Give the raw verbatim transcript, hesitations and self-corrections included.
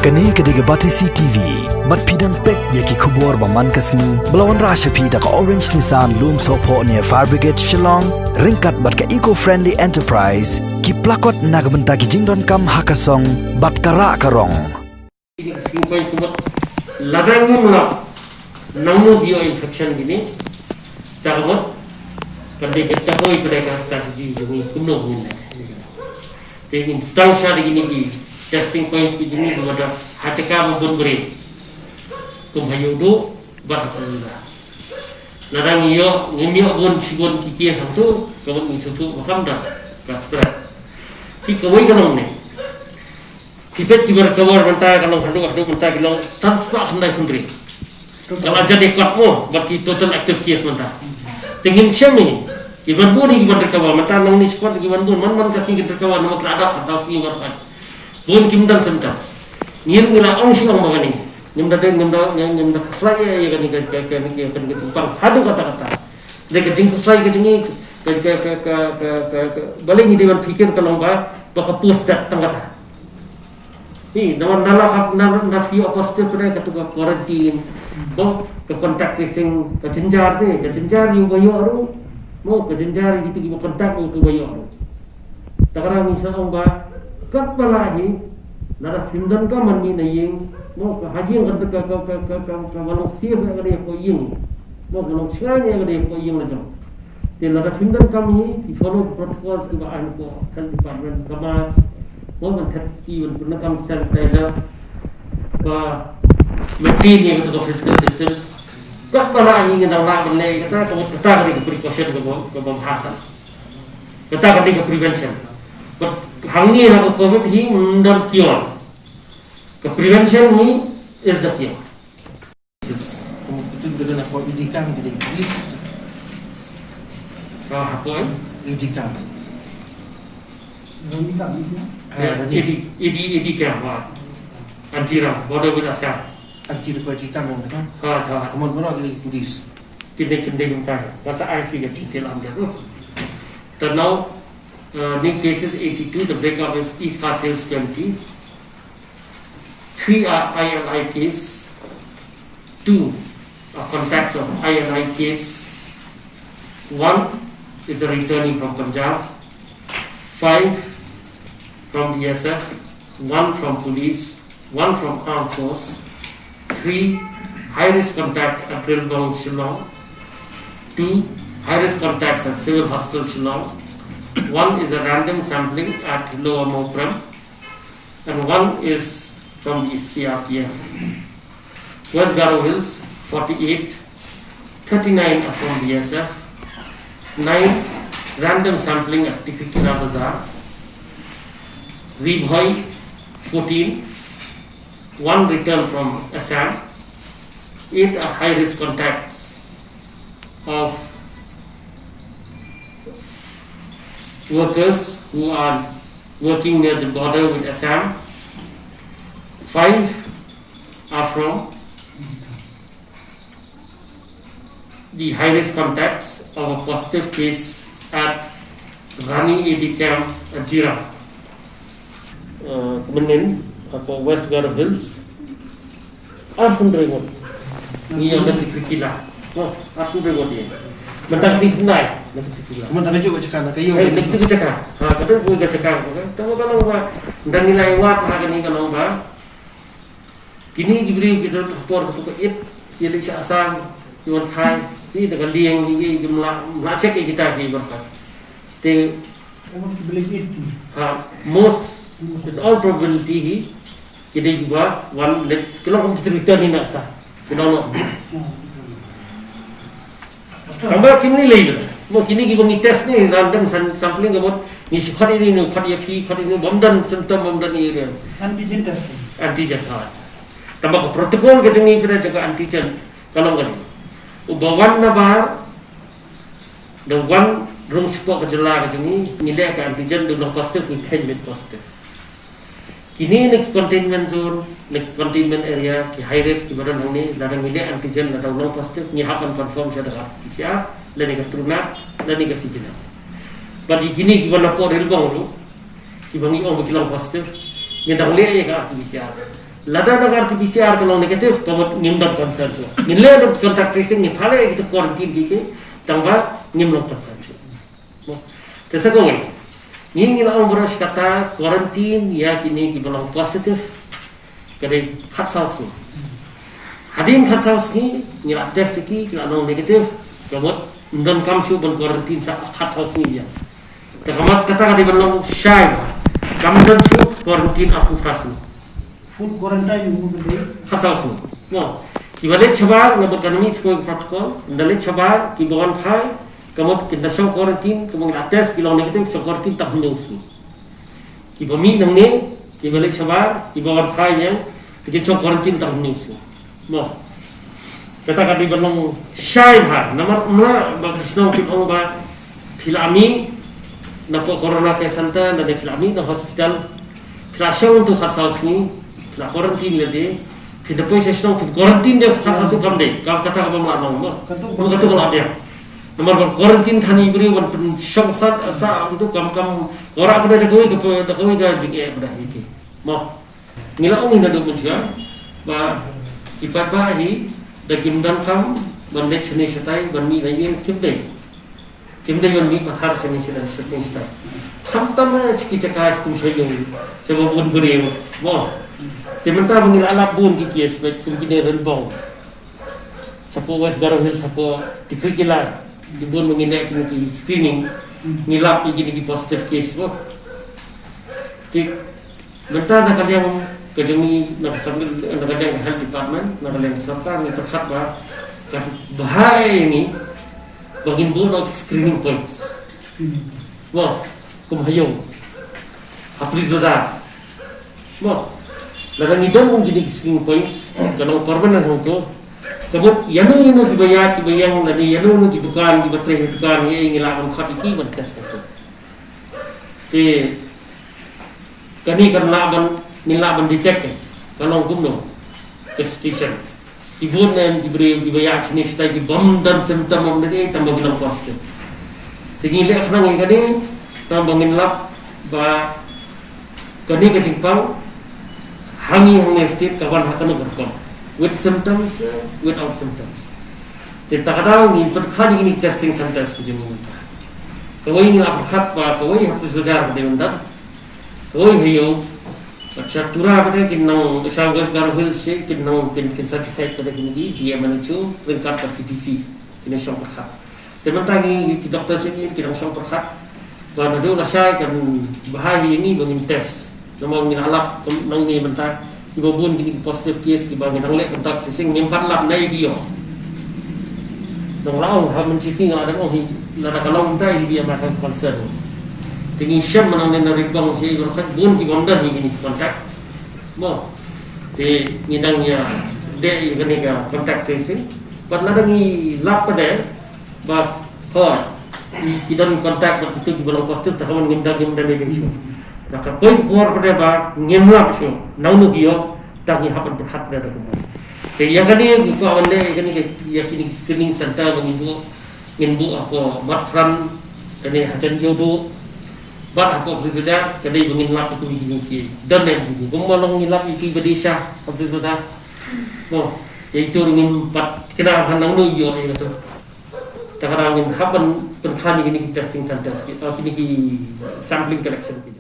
Kane ka dei ka Batesi T V. Bad phi dang peit ïa ki khubor ba man ka sngi ba la wanrah sha phi da ka Orange Nissan Lumsohphoh near Fire Brigade Shillong, ryngkat bad ka Eco Friendly Enterprise, ki plakot na ka bynta ki jingdonkam ha ka song bad ka rah ka rong. Ini ka skin point kumba lada ngim lah nangno bio infection kine, ta kumba kan dei ka ta hoi ka dei ka strategy jong ngi kumno ngin dei. Te ngin stang sha da kine ki testing points ki jong ngi kumba da ha jaka ba bun bri. Kum ha Ïewduh bad ha Paluda. Lada ngi ïoh, ngim ïoh bun shibun ki case hangto, kumba ngi sngewthuh ba kam da ka spread. Ki kawei ka long ne. Ki peit kiba recover mynta ka long haduh, haduh mynta ki long san spah khyndai phew hynriew. Ka la jan ïa kot mo bad ki total active case mynta. Te ngin shem hi kiban bun hi kiban recover mynta, nang ni spot kiban bun, man man ka sngi kin recover namar ka la dap khatsaw sngi ban phai. Bun kim dang symptom. Ngi ruh ngi la ong shi ong ba kane. Ngim da dei, ngim da, ngim da khuslai ïa kane ka, ka, ka, ka, ka, ka jingpang haduh katta katta. Dei ka jingkhuslai ka jong ngi ka, ka, balei ngi dei ban phikir ka long ba, ba ka post dat tang kata. Hi, na wan na la hap na, na phi ïoh positive ne, katu ka quarantine, ba ka contact tracing, ka jynjar ne, ka jynjar ïa uba ïoh ruh. Mo, ka jynjar ïa kitu kiba contact ïa utu ba ïoh ruh. Ta ka dei ngi sa ong ba katba lah hi, lada phim donkam ban mih na ïing, mo, ka ha ïing ka, ka, ka ba long safe ïa ka dei hapoh ïing. Mo, ka long shngaiñ ïa ka dei hapoh ïing la jong. Te lada phim donkam hi, phi follow the protocols kiba ai hapoh health department, ka mask, mo, ban thep ki, ban pyndonkam sanitizer, ba maintain ïa kata ka physical distance. Katba lah hi ngin dang lah ban leh kata, kata ka dei ka precaution kaba, kaba bha tam. Kata ka dei ka prevention. But hangne ha ka covid hi ym don cure. Ka prevention hi is the cure. Yes. Kum kito kiba don hapoh E D camp, kiba dei police. Ah, hapoh, eh? E D camp. Rangi camp, eh? Ah, eh, Rangi. E D, E D, E D camp, ah. Anti-ram, border with Assam. Anti-narcotic camp, kan? Ha, ha. Kumno baroh kiba dei police. Kine, kine kumta. Ngan sa ai phi ka detail under, no? Te now, uh, new cases eighty-two, the breakup is East Khasi Hills twenty. Three are I L I case, two are contacts of I L I case, one is a returnee from Punjab, five from B S F, one from police, one from armed force, three high risk contact at Rilbong, Shillong, two high risk contacts at Civil Hospital, Shillong, one is a random sampling at Lower Mawprem, and one is from the C R P F. West Garo Hills, forty-eight, thirty-nine are from B S F, nine random sampling at Tikikira Bazar, Ri Bhoi, fourteen, one return from Assam, eight are high risk contacts of workers who are working near the border with Assam. Five are from the high risk contacts of a positive case at Rani A D camp at Jirang. Uh, mynnin, hapoh West Garo Hills, arphew hynriew ngut ngi ïa ka Tikikila. Oh, arphew hynriew ngut ïa. Mynta ka sngi khyndai na ka Tikikila. Mynta ka juh ka jaka na ka ïew. Eh, na ka juh ka jaka. Ha, ka juh ka jaka. Te ka long ba, ynda ngi la ïa wad ha kane ka long ba, kine ki briew ki don ha por katu ka ïit, ïa leit sha Assam, ïa wan phai, ïa da ka lieng, ïa ki mla, mla check ïa kita ki wan phai. Te ha, most, with all probability hi, ki dei kiba wan leit, ki long kum ki return hi na Assam. Ki long. Tangba kine lei, mo kine kiba ngi test ne random sam-, sampling ka mut ngi shu khot ïa ine, khot ïa phi, khot ïa ine, bym don symptom, bym don ïa ine. Antigen testing. Antigen, ha. Tangba ka protocol ka jong ngi kane jong ka antigen ka long kane. Uba wan na bar, da wan rung shapoh ka jylla ka jong ngi, ngi leh ka antigen, da u long positive ngi kheiñ mih positive. Kine na ki containment zone, na ki containment area, ki high risk kiba don hangne, lada ngi leh antigen, lada u long positive, ngi hap ban confirm sha da ka R T P C R, lane ka TruNat, lane ka CPNet. Bad ïa kine kiba na poh Rilbong ruh, kiba ngi ong ba ki long positive, ngi dang leh ïa ka R T P C R. Lada na R T P C R ka long negative, ka mut ngim don concern shuh. Ngin leh ruh contact tracing, ngin phah leh ïa ki quarantine ki ki, tang ba ngim long concern shuh. Mo. Te sa kawei, ngi ngi la ong baroh shi katta quarantine ïa kine kiba long positive ka dei khatsaw sngi. Hadien khatsaw sngi ngi la test ïa ki, ki la long negative, ka mut ym donkam shuh ban quarantine sa khatsaw sngi ïa. Te ka mut kata ka dei ban long shai bha. Kam don shuh quarantine arphew phra sngi. Food quarantine u ka dei khatsaw sngi. Mo. Kiba leit shabar, namar ka mih sha kawei ka protocol, ynda leit shabar, kiba wan phai, ka mut kin da shong quarantine, ka mut ngi la test ki long negative, shong quarantine tang hynñiew sngi. Kiba mih nangne, kiba leit shabar, kiba wan phai biang, te kin shong quarantine tang hynñiew sngi. Mo. Kata ka dei ban long shai bha, namar ym lah ba ki shnong kin ong ba phi la mih na poh Corona Care Center, lane phi la mih na hospital, phi la shong hangto khatsaw sngi, phi la quarantine lade, phin da poi sha shnong phin quarantine de khatsaw sngi, kam dei, kam kata ka bym lah long, mo. Kato, kato ka lah biang. Namar ba quarantine than ïa i briew ban pynshong sat, sa, hangto kam, kam, ora ka da kawei ka, da kawei ka jingeh ba da hi ki. Mo. Ngi la ong hi naduh mynshwa ba i paidbah hi da kim donkam ban leit shane shatai, ban mih na ïing, kim dei. Kim dei ban mih pathar shane shatai, shane shatai. Khamtam ha ki jaka kum sha ïing, sha ba bun briew. Mo. Te mynta ba ngi la lap bun ki case ba kum kine Rangbong. Shapoh West Garo Hills, shapoh Tikhirkila, ki bun ba ngi leh kine ki screening, ngi lap ïa kine ki positive case mo. Te mynta na ka liang ka jong ngi, na ka sam-, na ka liang ka health department, na ka liang ka sorkar, ngi pyrkhat ba ka bha ïa ngi ba ngin buh noh ki screening points. Mo, kum ha ïew, ha Police Bazar. Mo, lada ngi don kine ki screening points, ka long permanent hangto. Ka mut ïano ïano kiba ïaid kiba ïeng, lane ïano ïano ki dukan kiba trei ha dukan, ïa ngi lah ban khot ïa ki ban test hangto. Te kane kan lah ban, ngin lah ban detect ka long kumno ka situation. Ki bun ne em ki briew kiba ïaid shane shatai kiba ym don symptom, ym don ei, tang ba ki long positive. Te ngi leh khnang ïa kane, tang ba ngin lap ba kane ka jingpang ha ngi hangne state ka wan ha kano ka rukom, with symptoms, eh, without symptoms. Te ta ka daw ngi pynkhot ïa kine ki testing centers ki jong ngi mynta. Kawei ngi la pyrkhat ba kawei ha Police Bazar ka dei ban don, kawei ha ïew, bad sha Tura pat kin nang, sha West Garo Hills sha kin nang, kin, kin sa decide pat kin ki, D M and H O ryngkat bad ki D C, kin shong pyrkhat. Te mynta ngi ki doktor sha kin, kin nang shong pyrkhat ba naduh lashai kan bha hi ïa ngi ba ngin test. Namar ngi la lap nangne mynta kiba bun kine ki positive case kiba ngi dang leh contact tracing, ngim pat lap na ïa ki ïoh. Nang la ong ha mynta shisien nga la dang ong hi, lada ka long mynta ïa ki ïa ma ka concern. Te ngi shem ma nangne na Rangbong shi, ka la khat bun ki bym don hi kine ki contact. Mo. Te ngi dang ïa dei ïa kane ka contact tracing. Bad lada ngi lap pat de ba hoi, ki, ki don contact bad kito kiba long positive, te hoi ngim dang, ngim dang dei shuh. Da ka poi por pat de ba ngim lap shuh, nangno ki ïoh, tang ngi hap ban pyrkhat pat de da kumno. Te ïa kane ngi kwah ban leh ïa kane ka, ïa kine ki screening center ba ngi buh, ngin buh hapoh Batphran, kane hajan Ïewduh, bad hapoh Police Bazar, ka dei ba ngin lap ïa kine ki, ki don ne em ki, kumba long ngi lap ïa ki ba dei sha ha Police Bazar. Mo, ïa ito ruh ngim pat kynmaw ha nangno ïoh ïa kato. Te ka dang ngin hap ban pynkhlaiñ ïa kine ki testing centers ki, oh, kine ki sampling collection ki.